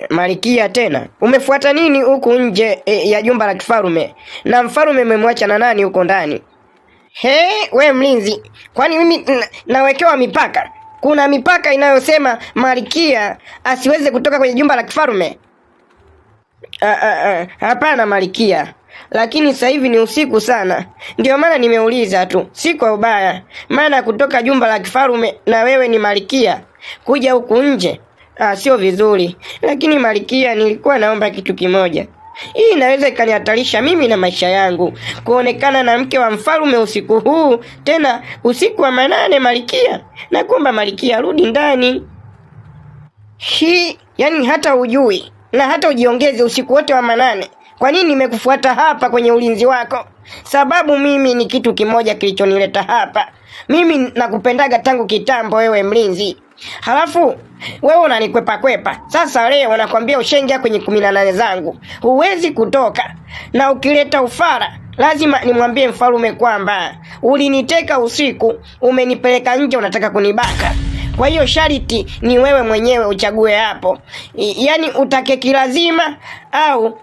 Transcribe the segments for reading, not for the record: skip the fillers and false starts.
Malikia tena umefuata nini huku nje ya jumba la kifarume? Na mfarume umemwacha na nani huko ndani? He, we mlinzi, kwani mimi nawekewa mipaka? Kuna mipaka inayosema malikia asiweze kutoka kwenye jumba la kifarume? Hapana malikia, lakini sasa hivi ni usiku sana, ndio maana nimeuliza tu, si kwa ubaya. Maana kutoka jumba la kifarume na wewe ni malikia kuja huku nje sio vizuri. Lakini malikia, nilikuwa naomba kitu kimoja. Hii inaweza ikanihatarisha mimi na maisha yangu, kuonekana na mke wa mfalume usiku huu, tena usiku wa manane. Malikia, nakuomba malikia, rudi ndani. Hii yani hata ujui na hata ujiongeze usiku wote wa manane. Kwa nini nimekufuata hapa kwenye ulinzi wako? Sababu mimi ni kitu kimoja kilichonileta hapa. Mimi nakupendaga tangu kitambo wewe mlinzi. Halafu wewe unanikwepa kwepa. Sasa leo nakwambia ushaingia kwenye 18 zangu. Huwezi kutoka. Na ukileta ufara lazima nimwambie mfalume kwamba uliniteka usiku, umenipeleka nje, unataka kunibaka. Kwa hiyo sharti ni wewe mwenyewe uchague hapo, yaani utake kilazima au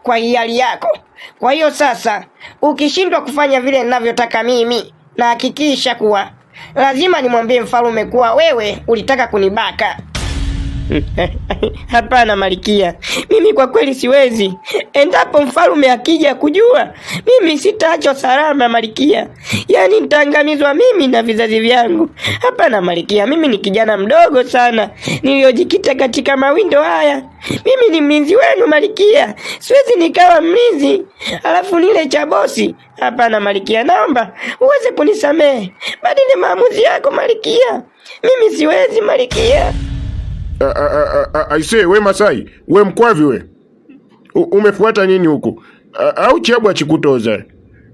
kwa hiari yako. Kwa hiyo sasa ukishindwa kufanya vile ninavyotaka mimi, na hakikisha kuwa lazima nimwambie mfalume kuwa wewe ulitaka kunibaka. Hapana malikia, mimi kwa kweli siwezi. Endapo mfalume akija kujua, mimi sitaachwa salama malikia, yaani nitaangamizwa mimi na vizazi vyangu. Hapana malikia, mimi ni kijana mdogo sana niliyojikita katika mawindo haya. Mimi ni mlinzi wenu malikia, siwezi nikawa mlinzi alafu nile cha bosi. Hapana malikia, naomba uweze kunisamehe, badili maamuzi yako malikia, mimi siwezi malikia. Aisee, we Masai, we mkwavi we. Umefuata nini huku? Au chabwa chikutoza?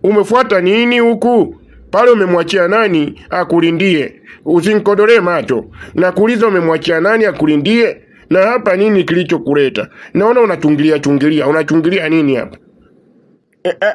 Umefuata nini huku? Pale umemwachia nani akulindie? Usinikodolee macho. Nakuuliza umemwachia nani akulindie? Na hapa nini kilichokuleta? Naona unachungilia chungilia. Unachungilia nini hapa?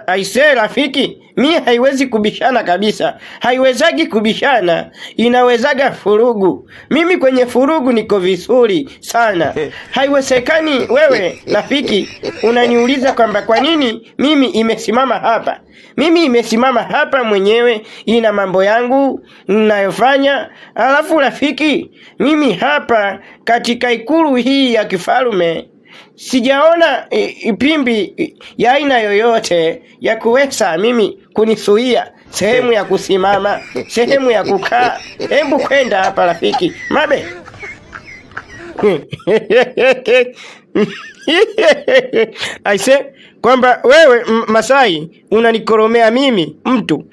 Aisee rafiki, mi haiwezi kubishana kabisa, haiwezagi kubishana, inawezaga furugu. Mimi kwenye furugu niko vizuri sana. Haiwezekani wewe rafiki unaniuliza kwamba kwa nini mimi imesimama hapa. Mimi imesimama hapa mwenyewe, ina mambo yangu ninayofanya. Alafu rafiki, mimi hapa katika ikulu hii ya kifalume sijaona ipimbi ya aina yoyote ya kuweza mimi kunisuia sehemu ya kusimama, sehemu ya kukaa. Hebu kwenda hapa rafiki Mabe. Aise, kwamba wewe Masai unanikoromea mimi mtu.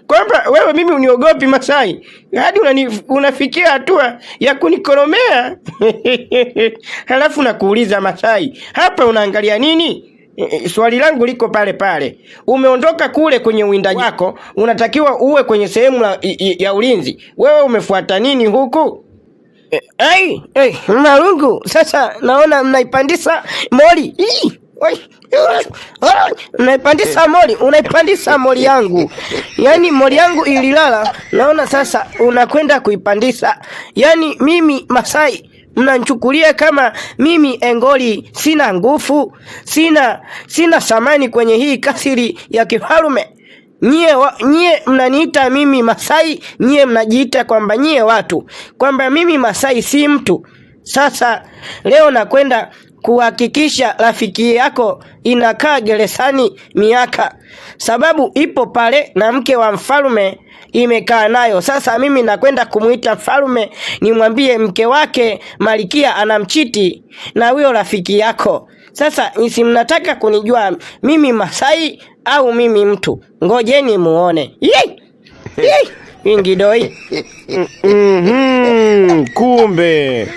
Kwamba wewe mimi uniogopi Masai, hadi unafikia hatua ya kunikoromea. Halafu nakuuliza Masai, hapa unaangalia nini? Swali langu liko pale pale. Umeondoka kule kwenye uwindaji wako, unatakiwa uwe kwenye sehemu ya ulinzi. Wewe umefuata nini huku? Ai, Marungu, sasa naona mnaipandisha moli. Ii, oi, mnaipandisha moli, unaipandisha moli yangu. Yaani moli yangu ililala, naona sasa unakwenda kuipandisha. Yaani mimi Masai mnanichukulia kama mimi engoli sina nguvu, sina thamani kwenye hii kasiri ya kifalume. Nyie mnaniita mimi Masai, nyie mnajiita kwamba nyie watu, kwamba mimi Masai si mtu. Sasa leo nakwenda kuhakikisha rafiki yako inakaa gerezani miaka, sababu ipo pale na mke wa mfalme imekaa nayo. Sasa mimi nakwenda kumuita mfalme nimwambie mke wake malikia anamchiti na huyo rafiki yako. Sasa nisi mnataka kunijua mimi Masai au mimi mtu? Ngojeni muone. Yei! Yei! Ingidoi. Kumbe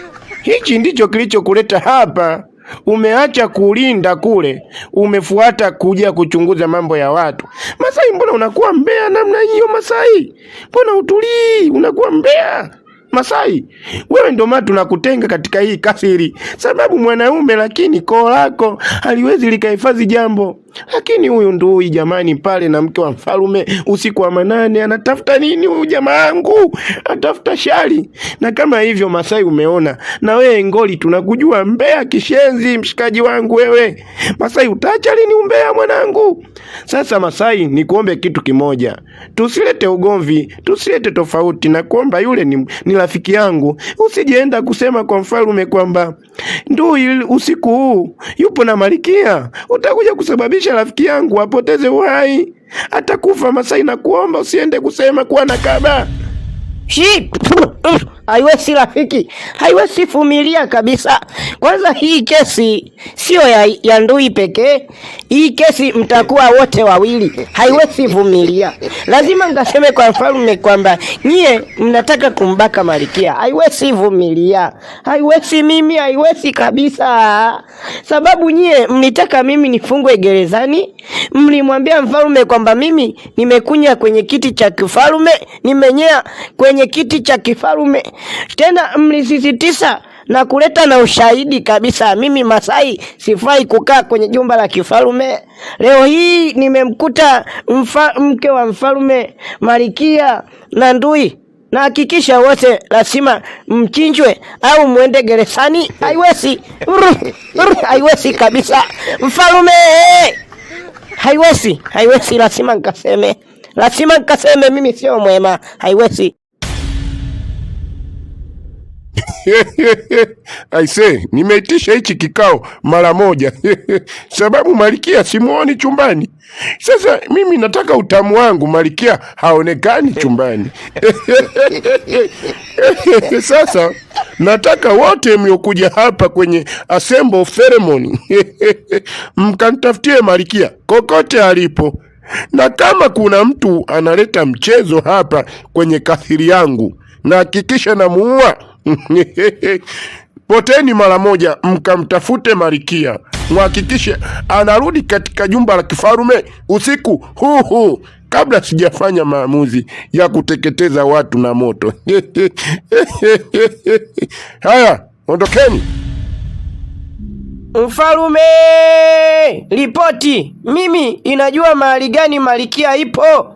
hichi ndicho kilichokuleta hapa. Umeacha kulinda kule, umefuata kuja kuchunguza mambo ya watu. Masai, mbona unakuwa mbea namna hiyo Masai? Mbona utulii, unakuwa mbea? Masai, wewe ndio maana tunakutenga katika hii kasiri, sababu mwanaume lakini koo lako haliwezi likahifadhi jambo. Lakini huyu ndui jamani, pale na mke wa mfalume usiku wa manane, anatafuta nini huyu jamaa wangu? Atafuta shari. Na kama hivyo Masai, umeona na wewe Ngoli, tunakujua mbea kishenzi, mshikaji wangu wewe. Masai, utaacha lini umbea mwanangu? Sasa Masai, nikuombe kitu kimoja, tusilete ugomvi, tusilete tofauti, na kuomba yule ni rafiki yangu, usijeenda kusema kwa mfalume kwamba ndui usiku huu yupo na malikia, utakuja kusababisha rafiki yangu apoteze uhai, atakufa. Masai, nakuomba usiende kusema kuwa na kaba. Shi, haiwezi rafiki, haiwezi vumilia kabisa. Kwanza hii kesi sio ya ndui pekee, hii kesi mtakuwa wote wawili. Haiwezi vumilia, lazima nikaseme kwa mfalme kwamba nyie mnataka kumbaka malikia. Haiwezi vumilia, haiwezi mimi, haiwezi kabisa, sababu nyie mlitaka mimi nifungwe gerezani. Mlimwambia mfalme kwamba mimi nimekunya kwenye kiti cha kifalume, nimenyea kwenye kiti cha kifalume. Tena mlisisitiza na kuleta na ushahidi kabisa, mimi Masai sifai kukaa kwenye jumba la kifalume. Leo hii nimemkuta mke wa mfalume, malikia na ndui, na hakikisha wote lazima mchinjwe au mwende gerezani. Haiwezi, haiwezi kabisa mfalume, haiwezi, haiwezi, lazima nikaseme, lazima nikaseme, mimi sio mwema, haiwezi. Aise, nimeitisha hichi kikao mara moja sababu malikia simuoni chumbani. Sasa mimi nataka utamu wangu, malikia haonekani chumbani. Sasa nataka wote mliokuja hapa kwenye assemble ceremony mkanitafutie malikia kokote alipo, na kama kuna mtu analeta mchezo hapa kwenye kathiri yangu, na hakikisha namuua. Poteni mara moja mkamtafute malikia, mhakikishe anarudi katika jumba la kifarume usiku huu huu, kabla sijafanya maamuzi ya kuteketeza watu na moto. Haya, ondokeni. Mfalume, ripoti! Mimi inajua mahali gani malikia ipo.